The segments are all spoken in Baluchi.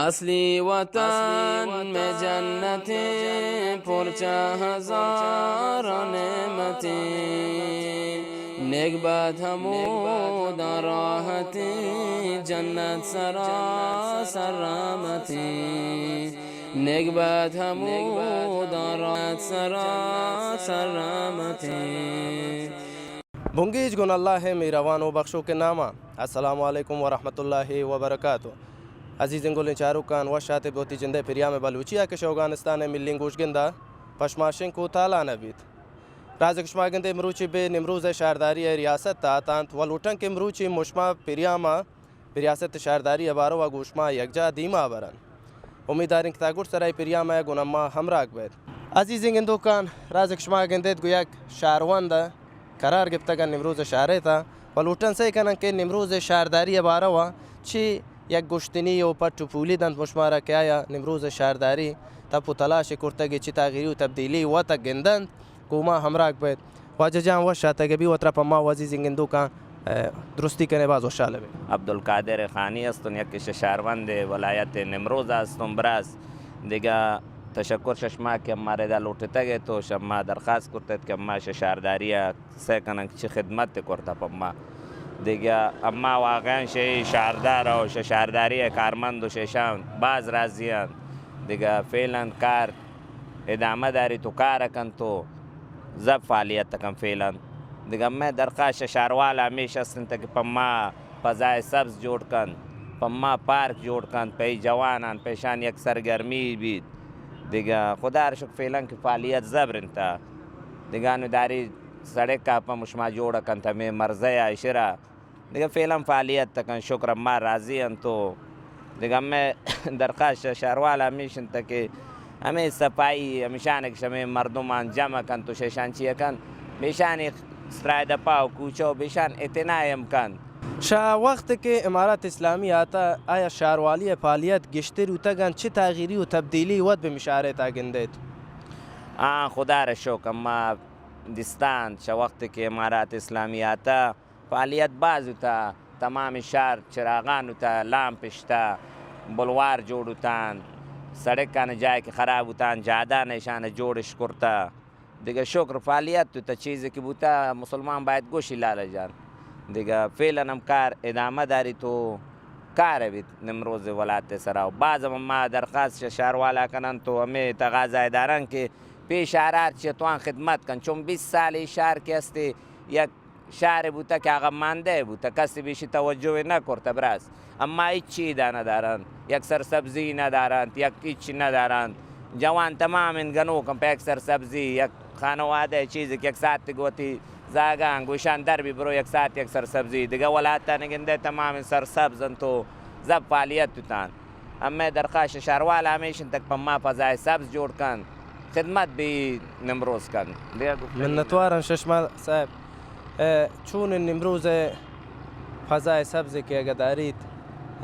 اصلی وطن میں جنتیں، پرچہ ہزار نعمتیں، نگبت ہمودا راحتیں، جنت سراسر رحمتیں، نگبت ہمودا راحت سراسر رحمتیں۔ بنگیج گوں اللہ ءِ مہروان و بخشوکیں نام ءَ۔ السلام علیکم ورحمۃ اللہ وبرکاتہ۔ عزیزیں گلیں چاروکاں، وش آتے بہ وتی جندئے پریام بلوچی ءَ کہ شہ اوگانستان ءِ ملیں گوشگند ءَ پہ شما شنگ و تالان بیت۔ راز کہ شما گندے مروچی بہ نمروز ءِ شارداری ءِ ریاست ءَ اتاں و لوٹاں کہ مروچی مشما پریام ءَ بہ ریاست شارداری ءِ باروا گوں شما یکجاہ دیما برن۔ امیت داریں کہ تا گڈ سرا اے پریام ءَ گوں ما ہمراہ بیت۔ عزیزیں گندوکاں، راز کہ شما گندیت گوں یک شہروند ءَ قرار گپتگ انت نمروز ءِ شہر ءِ تہا و لوٹاں سئے کناں کہ نمروز ءِ شارداری ءِ باروا چی یک گشتنی و پٹ و پولی دنت مشمارا کہ آیا نمروز ءِ شارداری تپ و تلاش کرتگ، چی تغییری و تبدیلی وت گندنت۔ گوں ما ہمراہ بیت۔ واجہ جان وش آتگ بی، وترا پہ ما و عزیزیں گندوکاں، اے، درستی کنے باز وشحال بی۔ عبدالقادر خانی استن، یک شہ شہروند ولایت نمروز استن براس۔ دگہ تشکر شہ شما کہ مارا ادا لوٹتگ ات و شہ ما درخواست کرتگ کہ ما شہ شارداری ءَ سئے کناں کہ چی خدمت کرتا پہ ما۔ دگہ اما واقعاً شہ شاردار و شہ شارداری ءِ کارمند و شہ ایشاں باز راضی انت۔ دگہ فعلاً کار ادامہ داریت و کار کنت و زب فعالیت کنت فعلاً۔ دگہ مئے درخواست شہ شہروال ہمیش است انت کہ پہ ما فضائے سبز جوڑ کنت، پہ ما پارک جوڑ کنت، پہ اے جواناں، پہ ایشاں یک سرگرمی بیت۔ دگہ خدا را شکر فعلاً کہ فعالیت زبر انت۔ دگہ نوں داری سڑک ءَ پہ مشما جوڑ کنت ہمے مرزا ءَ اشرا۔ دگہ فعلاً فعالیت تکن، شکر، ما راضی انت و دگہ مئے درخواست شہ شہروال ہمیش انت کہ ہمے صفائی، ہمیشان کہ شمے مردمان جمع کنت و شہ ایشان چی کنت، بہ ایشانی سرائے دپا و کوچہ و بہ ایشان اعتنائی ہم کنت۔ شہ وقت کہ امارت اسلامی آتا، آیا شہروالی ءِ فعالیت گیشتر بوتگ انت، چی تغییری و تبدیلی وت بہ مشارے تا گندیت؟ آں، خدا را شکر، اما دیستان شہ وقت کہ امارت اسلامی آتا، فعالیت باز بوتا، تمام شہر چراغان بوتا، لامپ اشتا، بلوار جوڑ بوتان، سڑکان جاہے کہ خراب بوتان، جادان ایشان جوڑ اش کرتا۔ دگہ شکر فعالیت بوتا، چیزے کہ بوتا، مسلمان باید گوشی لالا جان۔ دگہ فعلاً ہم کار ادامہ داریت و کار بیت نمروز ولایت سرا۔ و باز ہم ما درخواست شہ شہروالا کنن تو ہمے تقاضا دارن کہ پیش آرار چہ توان خدمت کن، چون بیست سال ای شہر کہ استی یک شہرے بوتہ کہ آغا ماندہ بوتہ، کسی بیشی توجہ نہ کرتہ براس۔ اما ہچی ادا نہ دارنت، یک سرسبزی نہ دارنت، یک ہچ نہ دارنت۔ جوان تمام انت گنوک انت پہ یک سرسبزی، یک خانوادہ چیزے کہ یک ساعت گوتی زاگاں گوشان در بی برو یک ساعت یک سرسبزی۔ دگہ ولاتانی گندے تمام انت سرسبز انت و زب فعالیت بوتان۔ ہمے درخواست شہروال ہمیش انت کہ پہ ما فضائے سبز جوڑ کن، خدمت بی نمروز کن۔ دگہ گفتگی نہ۔ منتوارن ششما صاحب۔ اے، چون نمروز فضائے سبز کہ اگہ داریت،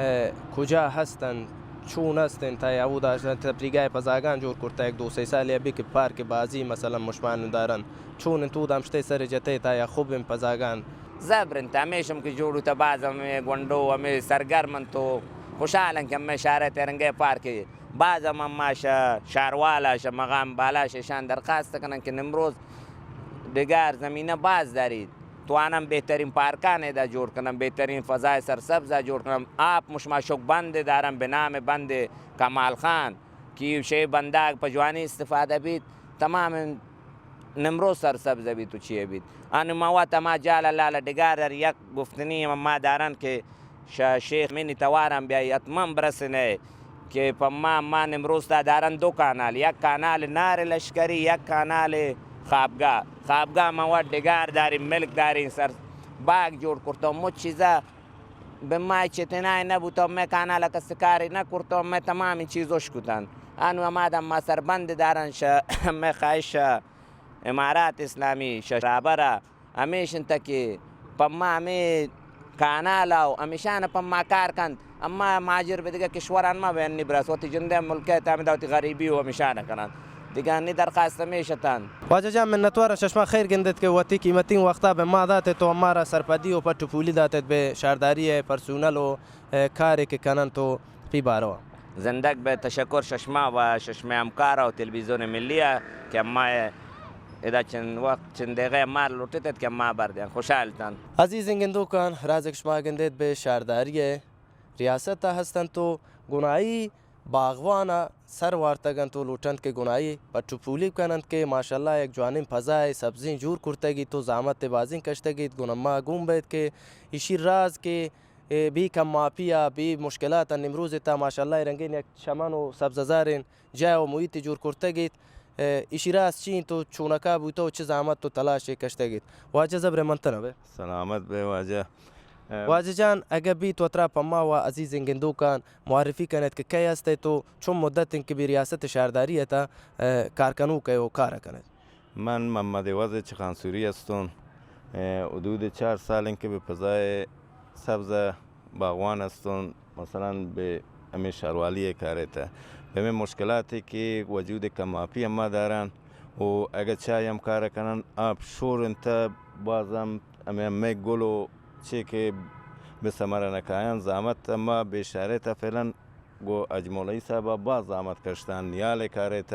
اے، کجا ہستن، چون ہستن، تا اودا تفریحگاہ پزاگان جوڑ کرتا، یک دو سے سال ابی کہ پارک بازی مثلاً مشمان دارن، چون انت اودا ہمشتے سر جتے تا یا خوب ان پزاگان؟ زبر انت، ہمیش ہم کہ جوڑ بوتہ، باز ہمے گونڈو ہمے سرگرم انت و خوشحال انت کہ ہمے شہر ءِ تہ رنگے پارک۔ باز ہم ہما شہ شہروالا، شہ مقام بالا، شہ ایشان درخواست کنن کہ نمروز ڈگار زمینہ باز داریت، توانن بہترین پارکان ادا جوڑ کنن، بہترین فضائے سرسبزا جوڑ کنن۔ آپ مشما شک بند دارن، بہ نام بند کمال خان کہ شے بنداگ پہ جوانی استفادہ بیت، تمام نمروز سرسبز بیت و چی بیت۔ انو ما وت ہما جال ءَ لال ءَ ڈگار در یک گفتنی ہم ما دارن کہ شہ شیخ منی توار ہم بیائی حتماً برسنے کہ پہ ما، ما نمروز تا دارن دو کانال، یک کانال نار لشکری، یک کانال خوابگاہ۔ خوابگاہ ما وت ڈگار داریں، ملک داریں، سر باغ جوڑ کرتو، مچ چیزا بہ ما ہچ اعتنائے نہ بوتو، مئے کانال ءَ کس کارے نہ کرتو، مئے تمامیں چیز اشکتن۔ انو ہما دم ما سربند دارن شہ مئے خواہش امارات اسلامی شہ رابرا ہمیش انت کہ پہ ما ہمے کانال ءَ و ہمیشان پہ ما کار کنت، اما مہاجر بہ دگہ کشوران ما بہ انی برس، وتی جندے ملک ءِ تہ ہمدا وتی غریبی و ہمیشان کننت۔ دگہ انی درخواست ہمیش اتنت۔ واجہ جان، منتوار ششما خیر گندت کہ وتی قیمتی وقتا بہ ما دات تو امارا سرپدی و پٹ و پولی دات بہ شارداری ءِ پرسونل و، اے، کارے کہ کننت و پی باروا۔ زندگ بے، تشکر ششما و ششمے ہمکار و تلویزیون ملی ء کہ ما ادا چند وقت، چند دقیقہ ما لوٹت ات کہ ما بر دیاں۔ خوشحال تن۔ عزیزیں گندوکان، رازک شما گندیت بے شارداری ء ریاست ء ہستنت و گناہی باغوان ء سر وارتگ انت و لوٹنت کہ گناہی پٹ و پولی بکننت کہ ماشاءاللہ یک جوانیں پزائے سبزیں جور کرتگیت و زامت بازیں کشتگیت۔ گوں ما گون بیت کہ ایشی راز کہ اے بی کماپی ء بی مشکلات ء نمروز ء تھا ماشاءاللہ اے رنگیں یک چمن و سبززاریں جاہ و محیطے جوڑ کرتگ ایت۔ اے ایشی راز چی انت و چونکا بوتہ و چہ زحمت و تلاشے کشتگ ایت؟ واجہ زبر منتن بے۔ سلامت بے واجہ۔ اے واجہ جان، اگہ بیت وترا پما و عزیزیں گندوکان معرفی کنیت کہ کئے ہست ایت و چون مدت انت کہ بی ریاست شارداری ء تھا، اے، کار کنوک ئے و کار کنیت؟ من محمد عوض چخانسوری ہستون۔ اے، حدود چار سال انت کہ بہ پزائے سبز ء باغوان ہستون، مثلاً بہ ہمے شہروانی ء کاریت۔ بہ ہمے مشکلاتے کہ وجود کماپی ہما داران و اگہ چاہے ہم کار کنن، آپ شور انت، باز ہم ہمے ہمے گل و چے کہ بہ ثمر نکایان، زحمت ہما بے شاریت فعلاً گوں حاج مولوی صاحب ء باز زحمت کشتاں، نیال ء کاریت،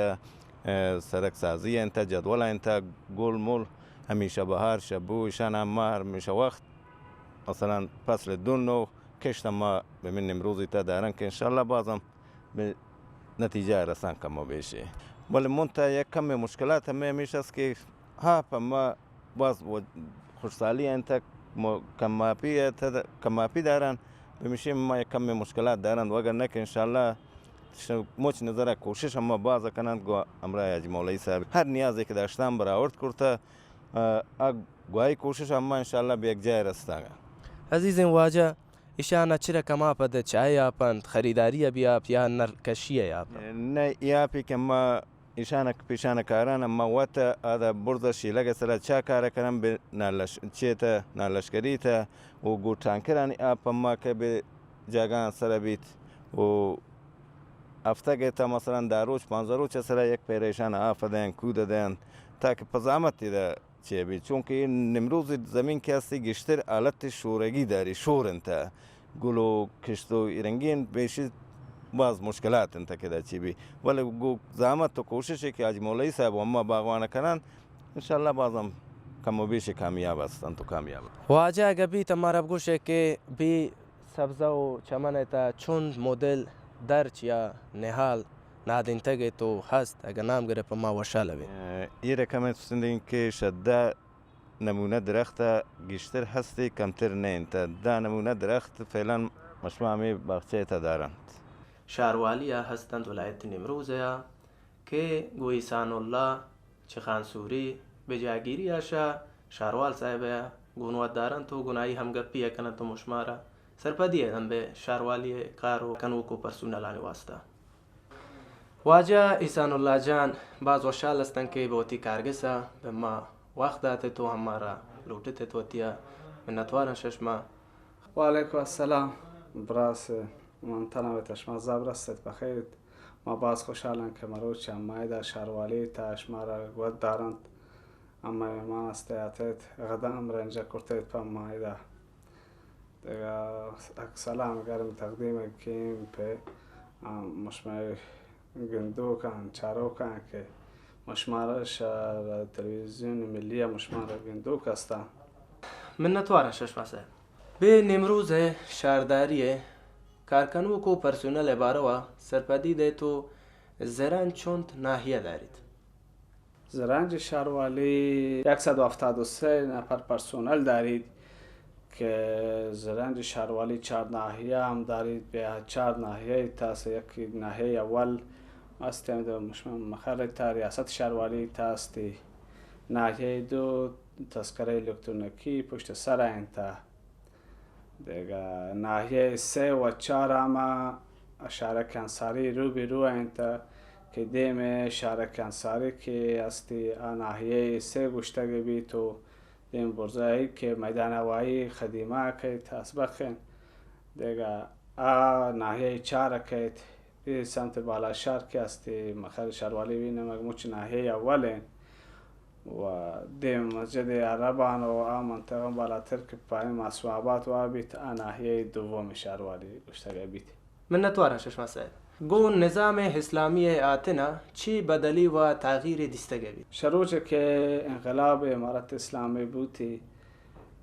اے، سڑک سازی انت، جدول انت، گل مل، ہمیشہ بہار شبو، ایشان ہم ما ہمیشہ وقت، مثلاً فصل دن و کشت ہم ما بہ من نمروزی تا دارن کہ انشاءاللہ باز ہم بہ نتیجہ رسان کم و بیشی۔ بلے من تا یک کم مشکلات ہمیں ہمیش است کہ ہاپ ہم باز و-، خوشحالی انت، م-، کماپی ات، کماپی دارن، بمشی ما یک کم مشکلات دارن، وگر نہ کہ انشاءاللہ ش-، مچ نظر کوشش ہم باز کنن گو ہمراہ حاج مولوی صاحب ہر نیازے کہ داشتن برآورد کرتا، ا، ا گواہی کوشش ہم انشاءاللہ بہ یک جاہ رستگ۔ عزیزیں واجہ، ایشان چرا کماپ ء چاہے آپ انت، خریداری ء بہ آپ یا نرکشی ء آپ انت؟ نہ، اے آپی کہ ما ایشان ء پیشان ء کاران ء ما وت ء آدا برز ء شیلگ ء سرا چا کار ء کنن بہ نالش-، چیت ء نالشکری تہ و گوں ٹانکرانی آپ ہما کہ بہ جاگہاں سر بیت و ہفتگ ء تہ مثلاً دہ روچ پانزدہ روچ ء سرا یک پیرہ ایشان ء آپ دین، کود دین تاکہ پزامت ادا چے بیت، چونکہ اے نمروز زمین کہ ہستی گیشتر حالت شورگی داری، شور انت، گل و کشت و اے رنگین پیشی باز مشکلات انت کہ دا چی بی، ولے گو زحمت و کوشش ہے کہ حاج مولوی صاحب و اما باغوان کنن، انشاءاللہ باز ہم کم و بیش کامیاب ہستن تو کامیاب۔ واجہ اگہ بیت ہمارا بگوشے کہ بی سبزہ و چمن تا چند مدل درچ یا نہال نادینتگ ء تو ہست، اگہ نام گرے پہ ما وشحال بیں۔ اے رقم سندیں کہ شدہ نمونہ درخت گیشتر ہستی کمتر نہ انت۔ دہ نمونہ درخت فعلاً مشما ہمیں باغچہ تا دارنت۔ شہروالی ء ہستنت ولایت نیمروز ء کہ گوں احسان اللہ چخانسوری بہ جاگیری ء شہ شہروال صاحب ء گون وت دارنت و گناہی ہمگپی ء کننت و مشمارا سرپدی ء دنت بہ شہروالی ء کار و کنوک و پرسونلانی واسطہ۔ واجہ احسان اللہ جان، باز وشحال ہستن کہ بہ وتی کارگس ء بہ ما وخت داتت و ہمارا لوٹتت وتی ء منتوارن ششما۔ وعلیکم السلام براس، من تناوت شما زبر استت بخیر۔ ما باز خوشحالن کہ مروچ ہم ما ادا شہروالی تا شمارا گوت دارنت۔ ہم مہمان است اتت، غدا ہم رنجہ کرتت پہ ما ادا۔ دگہ یک سلام گرم تقدیم کیم پہ، آ، مشمئے گندوکان، چاروکان کہ مشمارا شہ تلویزیون ملی ء مشمارا گندوک ہستاں۔ منتوارن ششما صاحب۔ بہ نیمروز ء شارداری ء کارکنوک و پرسونل ء بارو ء سرپدی دئے تو زرنج چنت ناحیہ داریت؟ زرنج شہروالی یک سد و ہفتاد و سئے نفر پرسونل داریت کہ زرنج شہروالی چار ناحیہ ہم داریت، بہ چار ناحیہ تا سے یک ناحیہ اول است، مخر تا ریاست شہروالی تا استی، ناحیہ دو تذکرہ الکترونیکی پشت سر انت۔ دگہ ناحیہ سئے و چار ہما شارک انصاری رو بہ رو انت کہ دیم شارک انصاری کہ استی آ ناحیہ سئے گوشتگ بیت و دیم برزائی کہ میدان ہوائی خدیمہ کیت اسبق انت۔ دگہ آ ناحیہ چار کیت۔ اے سمت بالاشار کہ استی مخر شاروالی بی نمک مچ ناحیہ اول انت و دیم مسجد عربان و آ منطقہ بالاتر کہ پائیں معصوم آباد وا بیت، آ ناحیہ دوم شاروالی گوشتگ بیت۔ منتوارن ششما صاحب۔ گوں نظام اسلامی ءِ آتن ءَ چے بدلی و تغییرے دیستگ بیت؟ شروچ کہ انقلاب امارت اسلامی بوتی،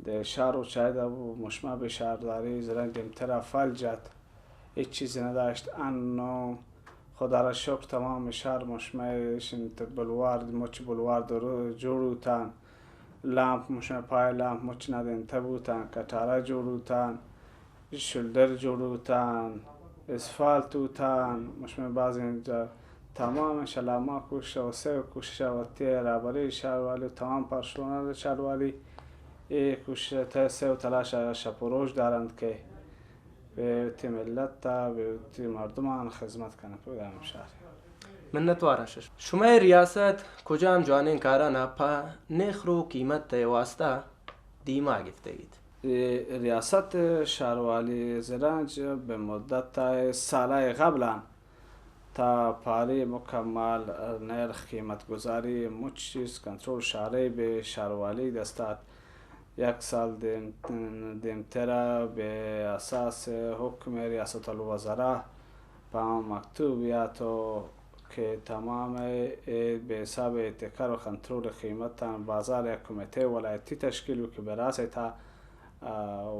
دے شہر و چاہدہ بو، مشما بے شہرداری زرنج دیمترا فل جت، ہچ چیز نداشت۔ انو خدا را شکر تمام شہر مشمئے شنت، بلوار، مچ بلوار درو جوڑ بوتان، لامپ مشمئے پائے لامپ مچ ندینتہ بوتان، کٹارہ جوڑ بوتان، شلڈر جوڑ بوتان، اسفالت بوتان، مشمئے بازیں جا تمام انشاءاللہ ما کوشش و سعی و کوشش وتی رہبری شہر والی و تمام پرشونر شہر والی اے کوشش تہ سعی و تلاش شپ و روچ دارنت کہ بہ وتی ملت ءَ، بہ وتی مردمان خذمت کنت پہ گام شہر۔ منتواران شش۔ شمئے ریاست کجام جوانیں کاران ءَ پہ نرخ و قیمت ءِ واسطہ دیما گپتگیت؟ اے ریاست شہروالی زرنج بہ مدت ءَ سالہ قبلان تا پاری مکمل نرخ قیمت گزاری مچ چیز کنترول شہرے بہ شہروالی دستات یک سال دیم، دیمترا بہ اساس حکم ریاست الوزراء پہ آ مکتوب یاتو کہ تمام اے بہ حساب احتکار و کنترول قیمتان بازار یک کمیتہ ولایتی تشکیل بو کہ بہ راست تا، آ،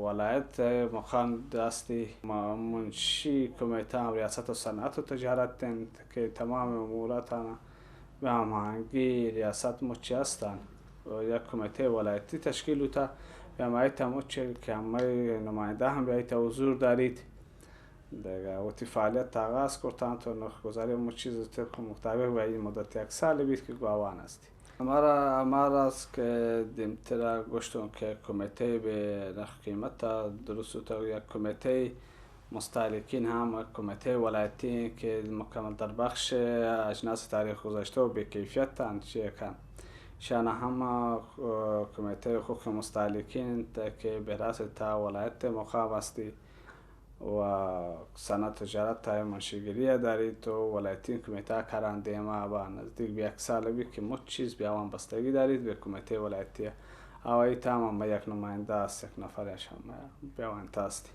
ولایت مقام دستی ما-، منشی کمیتہ ہم ریاست و صنعت و تجارت انت کہ تمام اموراتان بہ ہماہنگی ریاست مچ استان و یک کمیتہ ولایتی تشکیل بوتا، بہ ہمائی تا مچ کہ ہمائی نمائندہ ہم بیایت حضور داریت۔ دگہ وتی فعالیت آغاز کرتان تو نرخ گذاری مچ چیز طبق مطابق بہ این مدت یک سال بیت کہ گواوان استی۔ ہمارا، ہمارا است کہ دیمترا گوشتوں کہ کمیتہ بہ نرخ قیمت درست بوتا، یک کمیتہ مستهلکین هم کمیته ولایتی که مکمل در بخش اجناس تاریخ گذشته و بی‌کیفیت اند، چی کن؟ شان هم، اه، کمیته حقوق مستهلکین ت-، که به رأس تا ولایت مقام استی و صنعت و تجارت تا منشیگیری داریت و ولایتی کمیته کران دیما با نزدیک به یک سال بی که مچ چیز بیاوان بستگی داریت به کمیته ولایتی. اوی تام هم یک نماینده است، یک نفر شما بیاوان تا استی.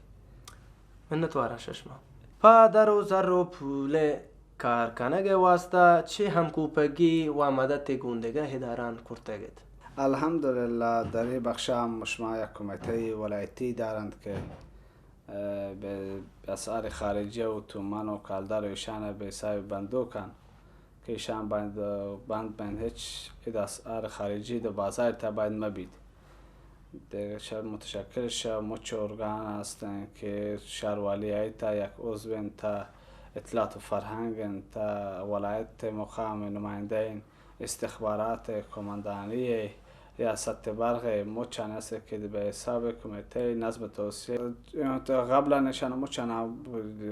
منتواران ششما. پہ در و زر و پول ءِ کار کنگ ءِ واستہ چے ہمکوپگی و مدتے گوں دگہ ادارہان کرتگ ات؟ الحمدللہ، در اے بخش ءَ ہم شما یک کمیتہ ولایتی دارنت کہ، اه، بہ اسعار خارجی و تومان و کلدار و ایشان ءَ بہ حساب بندوک انت کہ ایشان بند، بند بند ہچ ادا اسعار خارجی دو بازار تا باید مہ بیت. دگہ شہ متشکل شہ مچ ارگان ہستن کہ شہروالی آئی تا یک عضو انت، اطلاعات و فرہنگ انت، ولایت مقام نمائندہ انت، استخبارات، قوماندانی، ریاست برق، مچان است کہ بہ حساب کمیتہ نظم توسعہ، قبلا نشان مچان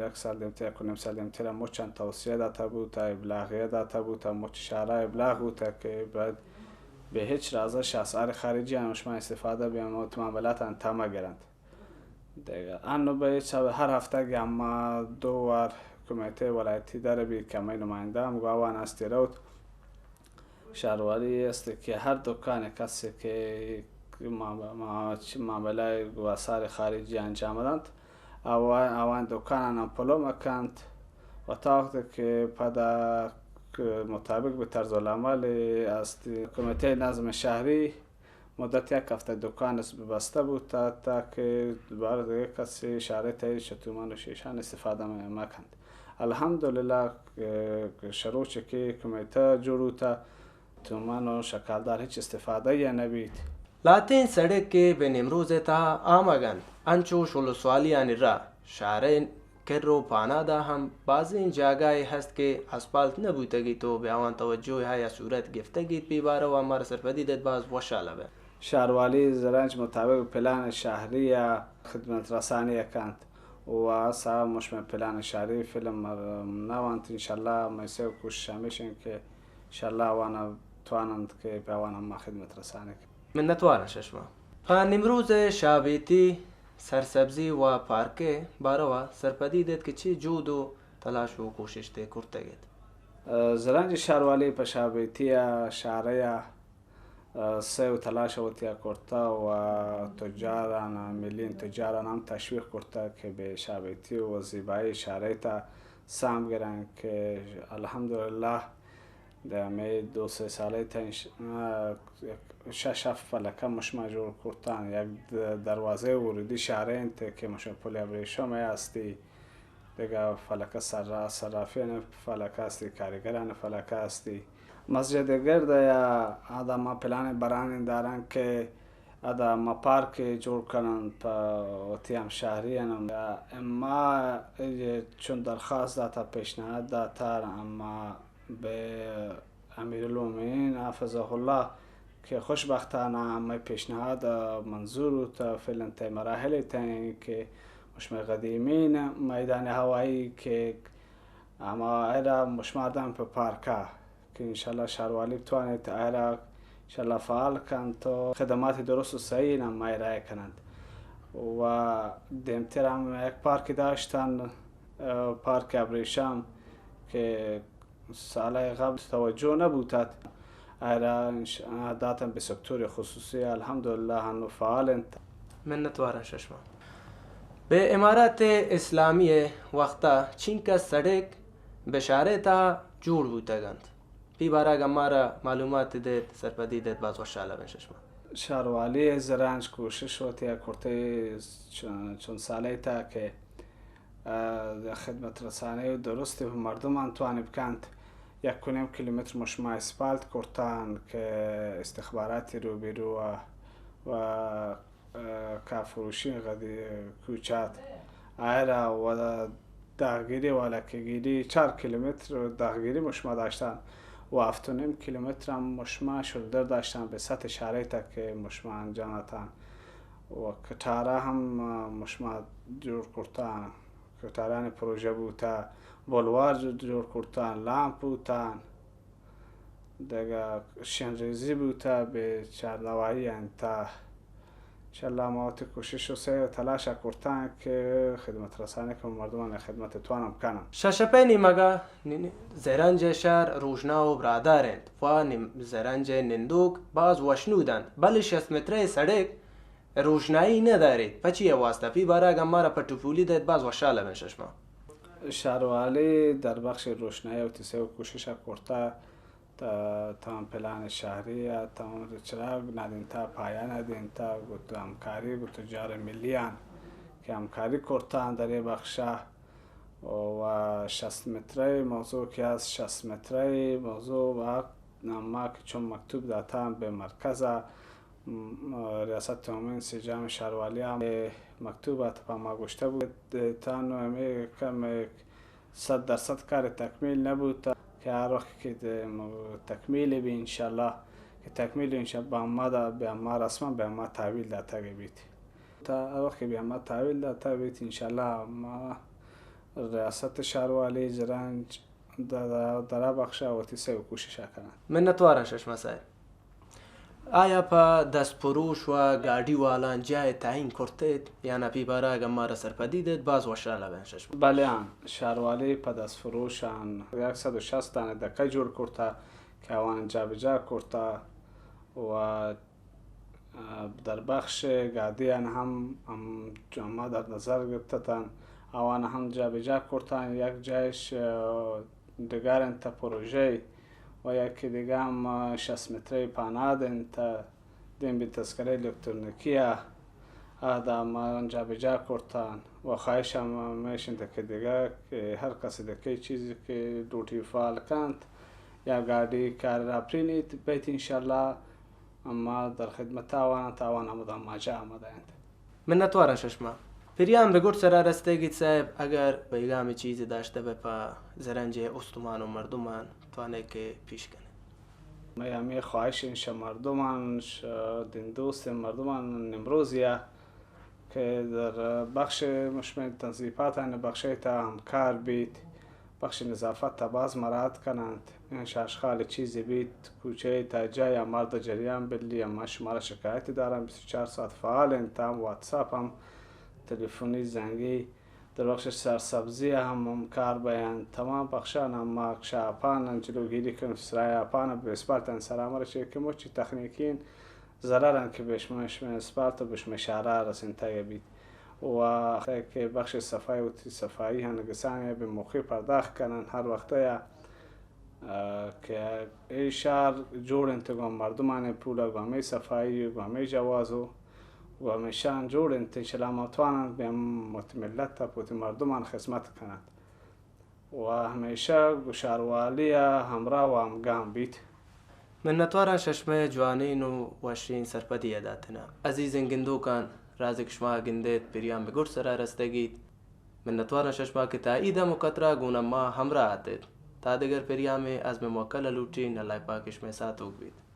یک سال دیمتر، یک و نیم سال دیمتر مچان توسعہ داتا بوتا، ابلاغیہ داتا بوتا، مچ شہرہ ابلاغ بوتا کہ باید بہ ہچ رازا شہ اسعار خارجی آن شما استفادہ بیان و معاملاتان تما گرنت. دگہ انو بہ ہچ سبب ہر ہفتہ کہ اما دو وار کمیتہ ولایتی در بی کہ ہمے نمائندہ ہم گواوان استی روت. شہروالی است کہ ہر دکان کسی کہ ما-، ما-، معاملہ گو اسعار خارجی انجام دنت، آوان، آوان دکانان پلو مکنت و تا وقت کہ پدا مطابق بہ طرز العمل است، کمیتہ نظم شہری مدت یک ہفتہ دکان است بستہ بوتا تا کہ دوبارہ دگہ کسی شہر تئی شتومان و شیشان استفادہ م-، مکنت. الحمدللہ، اه، شروچ کہ کمیتہ جوڑ بوتا، تومان و شکالدار ہچ استفادہ یا نہ بیت. لہتیں سڑک کہ بہ نیمروز ءِ تہا آمگ انت، انچوش ولسوالیانی راہ، شہر ءِ کر و پانادا ہم بازیں جاگہے ہست کہ اسپالت نہ بوتگیت و بیاوان توجہ ءَ یا صورت گفتگیت، پی بارو ءَ مارا سرپدی دئیت باز وشحال بئیں. شہروالی زرنج مطابق پلان شہری ءَ خدمت رسانی کنت و سا مشمئے پلان شہری فلم نہ وانت، انشاءاللہ مئے سعی و کوشش ہمیش انت کہ انشاءاللہ آوان تواننت کہ پہ آوان ہما خدمت رسانی کنت. منتواران ششما. پہ نیمروز ءِ شاہبیتی، سرسبزی و پارک ءِ باروا سرپدی دئیت کہ چے جہد و تلاش و کوششتے کرتگ ات؟ زرنج شہروالی پہ شاہبیتی ءَ شہرے ءَ سعی و تلاش وتی ءَ کرتہ و تجاران، ملین تجاران ہم تشویق کرتہ کہ بہ شاہبیتی و زیبائی شہرے تا سام گران کہ الحمدللہ دے ہمے دو سے سالے تئیں ش-، آ، شش ہفت فلکہ مشما جوڑ کرتان، یک د-، دروازے ورودی شارے انت کہ مشما پل ابریشم ہستی، دگہ فلکہ سرا-، صرافیان فلکہ ہستی، کاریگران فلکہ ہستی۔ مسجد گرد یا آدا ما پلان بران داران کہ ادا ما پارک جوڑ کنن پہ وتی ہمشہریان۔ ما چون درخواست داتا، پیشنہاد داتا، اما بہ امیر المومنین حفظہ اللہ کہ خوشبختانہ مئے پیشنہاد منظور بوتا، فعلاً تہ مراحل تئیں کہ مشمئے قدیمین میدان ہوائی کہ ہما ایرا مشمار دن پہ پارکا کہ انشاءاللہ شاروالی بتوانیت آئرا انشاءاللہ فعال کنت و خدمات درست و صحیح ہم ارائہ کننت۔ و دیمتر ہم یک پارک داشتن، آ، پارک ابریشم کہ سالہ قبل توجہ نہ بوتات، آئرا انش-، داتن بہ سکتور خصوصی، الحمدللہ ہنو فعال انت۔ منتوارن ششما۔ بہ امارات اسلامی وقتا چینکہ سڑک بشارے تہا جوڑ بوتگ انت۔ پی بارہ اگاں مارا معلومات دیت، سرپدی دیت، باز وشحال بن ششما۔ شاروالی زرانج کوشش وتی ء کرتے چون، چون سالے تا کہ، آ، خدمت رسانی و درستی مردمان توانی بکنت۔ یک و نیم کیلومتر مشما اسپالت کرتان کہ استخباراتی روبرو و، و کافروشی غدی کوچات آئرا و داغگیری والا کہ گیری چار کیلومتر داغگیری مشما داشتن و ہفت و نیم کیلومتر ہم مشما شلدر داشتن بہ سطح شارع تک کہ مشما انجام داتن و کٹارا ہم مشما جوڑ کرتن، کٹارانی پروژہ بوتا، بلوار جوڑ کرتن، لامپ بوتن۔ دگہ شنریزی بوتہ بہ چارنواہی انت۔ انشاءاللہ ما وتی کوشش و سعی و تلاش ء کرتاں کہ خدمت رسانی کہ مردمان خدمت توانم کنم۔ ششپئے نیمگا نی-، نی-، زرنج شہر روژنا و براہدار انت و نیم-، زرنج نندوک باز وشنود انت، بلے شست مترئے سڑک روژنائی نہ داریت، پچی ء واستہ؟ پی بارہ اگاں مارا پٹ و پولی دئیت، باز وشحال بن ششما۔ شہروالی در بخش روشنائی وتی سعی و کوشش ء کرتہ، تا، تمام پلان شہری ء تمام چراگ ندینتہ، پایہ ندینتہ، گوں ہمکاری گوں تجار ملی آن کہ ہمکاری کرتہ در اے بخش ء و شست مترئے موضوع کہ است، شست مترئے موضوع و ما کہ چون مکتوب داتہ بہ مرکز ء م-، ریاست عمومی انسجام شہروالی ء مکتوب ات، پہ ما گوشتہ بوت، تانو ہمے کم صد درصد کار تکمیل نہ بوت کہ ہر وقت کہ دے م-، تکمیل بی انشاءاللہ کہ تکمیل انشاءاللہ بہ ہما دا، بہ ہما رسما، بہ ہما تحویل داتگ بیت۔ تا ہر وقت کہ بہ ہما تحویل داتگ بیت انشاءاللہ ما ریاست شہروالی زرنج در، در، در بخش وتی سعی و کوشش کنن۔ منتوارن ششما صاحب۔ آیا پہ دست پروش و گاڑی والاں جاہ تعیین کرتیت یا نہ؟ پی بارہ اگاں مارا سرپدی دیت، باز وشحال بین ششما۔ بلے ہاں، شہروالی پہ دست پروشان یک سد و شست دانہ دکہ جوڑ کرتہ کہ آوان جابجا کرتہ و در بخش گادیان ہم، ہم، ہما در نظر گپتتان، آوان ہم جابجا کرتان، یک جایش، آ، ڈگار انت پروژہ و یکی دگہ ہم شست مترے پاناد انت، دیم بی تذکرہ الکترونیکی ء، آ دامان جابجا کرتان و خواہش ہم ہمیش انت کہ دگہ کہ ہر کسی دگہ چیزی کہ لوٹی فعال کنت یا گاڑی کار را پرینیت بیت انشاءاللہ۔ اما در خدمت آوان انت، آوان ہمدا ماجا آمدہ انت۔ منتوارن ششما۔ پریان بہ گڈ سرا رستگیت صاحب، اگر پیغام چیزی داشتہ بہ پہ زرنج استمان و مردمان توانے کہ پیش کنے۔ مئے ہمے خواہش انت شہ مردمان، شہ دین دوست مردمان نمروزیا کہ در بخش مشمئے تنظیماتانی بخشئے تہا ہمکار بیت۔ بخش نظافت تہا باز مراعات کننت۔ انشاء اشغال چیزی بیت، کوچہ ء تہا جاہ ء مرد جریان بلی، اما شمارا شکایت دارن، بیست و چار ساعت فعال انت، ہم واتساپ ہم تلفنی زنگی، در بخش سرسبزی ء ہم ہمکار بینت۔ تمام بخشان ہم ما شاپان جلوگیری کنن، سرای آپان بیسپارتن سرامر چہ کہ مچی تکنیکین ضرر انت کہ بہ شمئے، شمئے اسپالت و بہ شمئے شہرا رسینتگ بیت۔ و وقتے کہ بخش صفائی وتی صفائی ہنگسانی بہ موقع پرداخت کنن ہر وقت یا، آ، کہ اے شہر جوڑ انت گوں مردمانی پولا، گوں ہمے صفائی، گوں ہمے جواز و گوں ہمے شان جوڑ انت، انشاءاللہ ما توانن بہ ہم وتی ملت ء وتی مردمان خدمت کنن و ہمیشہ گوں شہروالی ء ہمراہ و ہمگام بیت۔ منتواراں شہ شمئے جوانین و وشین سرپدی ء داتن ء۔ عزیزین گندوکان، رازے کہ شما گندیت، پریام بہ گڈ سرا رستگیت۔ منتواراں شہ شما کہ تا اے دمک ء ترا گوں ما ہمراہ اتت۔ تا دگر پریامے، ازم موکل ء لوٹین، اللہ پاک شمئے ساتوک بیت۔